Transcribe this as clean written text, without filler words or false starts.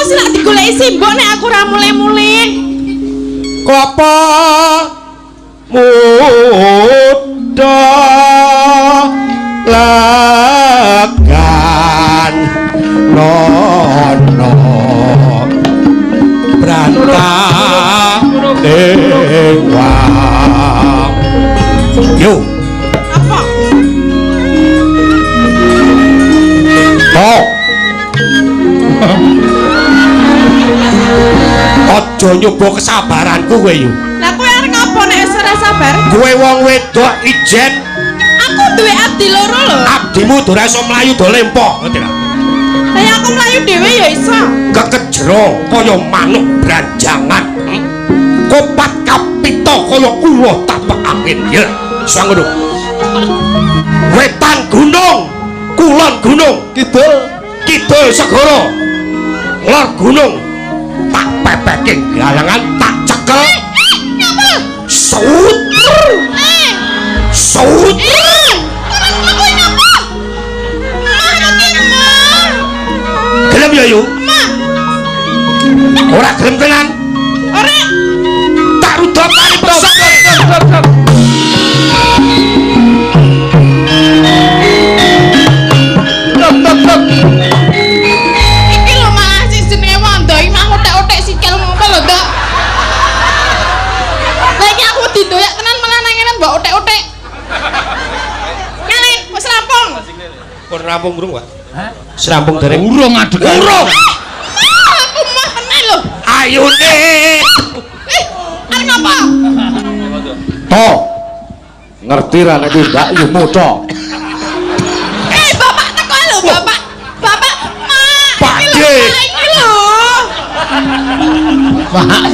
Aku sih lak digoleki simbok nek aku ora mulih-mulih. Klapa muda legan nono branta dewa. Yo. Apa? To. Aja nyoba kesabaranku kowe yo. Lah kowe arep ngopo nek wis ora sabar? Kowe wong wedok ijen. Aku duwe abdi loro lho. Abdimu ora iso mlayu do lempok, ngerti ra? Lah ya aku mlayu dhewe ya iso. Kekejero kaya manuk branjangan. Kopat kapita kaya ula tapak angin. Ya, sangono. Wetan gunung, kulon gunung, Kidul, kidul segara. Lor gunung tak pepeke galangan tak cekel. Nyapa? Saut. Saut. Aku nyapa? Mah iki mah. Gelem ya yu? Mah. Ora gelem tenan. Ora. Tak rudap kali peksa. Stop, stop. Stop, stop, stop. Iki lho malah sing jenenge wondo iki mah otek-otek sikil ngopo lho, Nduk. Lah iki aku didoyak tenan malah nang ngene mbok otek-otek. Ngene, wis rampung. Pun rampung urung, Pak? Hah? Serampung dereng. Urung adeg. Urung. Ah, aku mah tenan lho. Ayune. Arep ngapa? To. Ngerti ra nek kuwi Mbak Yumu to? Bapak teko lho, Bapak. Bapak, Mak. Pakde. Iki lho. Pak.